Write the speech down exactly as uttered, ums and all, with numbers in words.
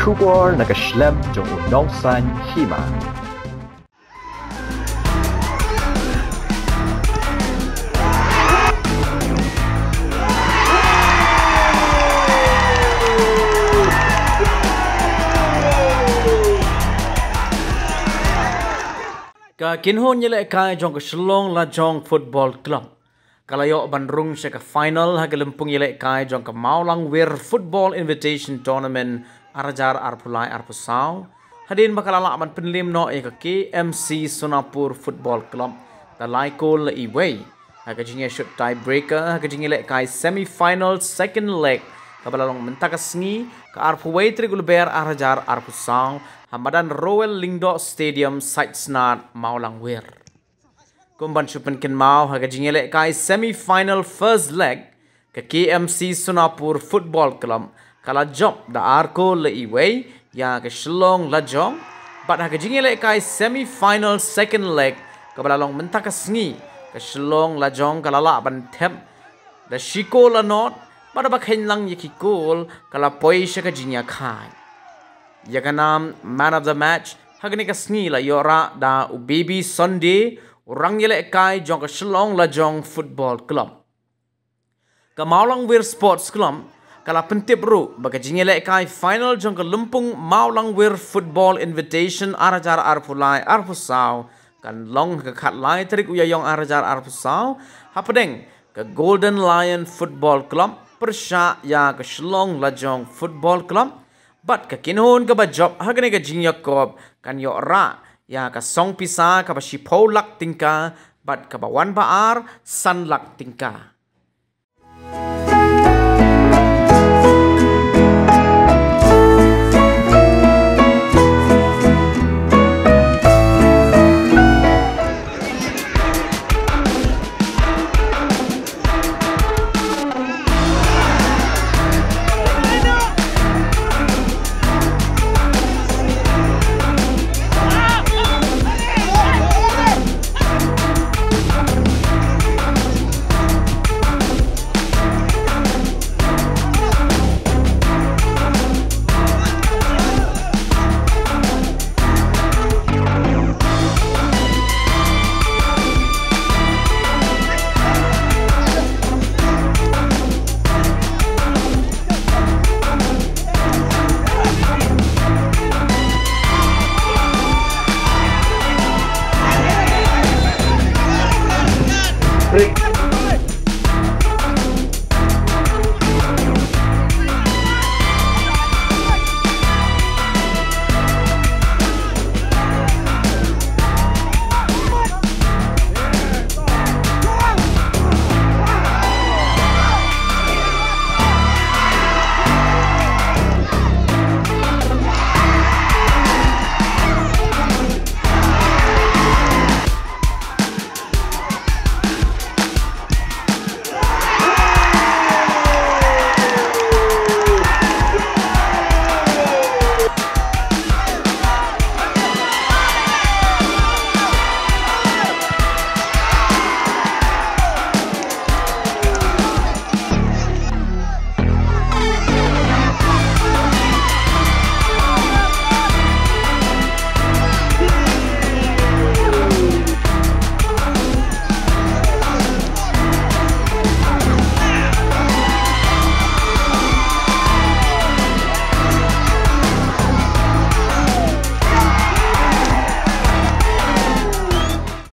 Khubor na ka shlem jong u nongsan hima. Ka kynhun ïalehkai jong ka Shillong Lajong Football Club ka la ïoh ban rung sha ka final ha ka lympung ïalehkai jong ka Mawlangwir Football Invitation Tournament ar hajar arphew lai arphew saw, hadien ba ka la lah ban pynliem noh ïa ka K M C Sonapur Football Club da lai kol la iwei ha ka jingïashut tiebreaker ha ka jingïalehkai semi final second leg kaba la long mynta ka sngi, ka arphew wei tarik u Lber ar hajar arphew saw, ha madan Royal Lyngdoh Stadium, Saitsnad, Mawlangwir. Kum ban shu pynkynmaw, ha ka jingïalehkai semi final first leg, ka K M C Sonapur Football Club ka la jop da ar kol la iwei ïa ka Shillong Lajong. Bad ha ka jingïalehkai semi final second leg kaba la long mynta ka sngi, ka Shillong Lajong ka la lah ban thep da shi kol la nod, bad haba kheiñ lang ïa ki kol ka la poi sha ka jingïakhaiñ. Ïa ka nam man of the match ha kane ka sngi la ïoh rah da u Baby Sunday, u rangïalehkai jong ka Shillong Lajong Football Club. Ka Mawlangwir Sports Club ka la pyntip ruh ba ka jingïalehkai final jong ka lympung Mawlangwir Football Invitation ar hajar arphew lai arphew saw kan long ha ka khatlai tarik u Ïaïong ar hajar arphew saw, hapdeng ka Golden Lion Football Club pyrshah ïa ka Shillong Lajong Football Club. Bad ka kynhun kaba jop ha kane ka jingïakop kan ïoh rah ïa ka song pisa kaba shiphew lak tyngka bad kaba wan ba ar san lak tyngka.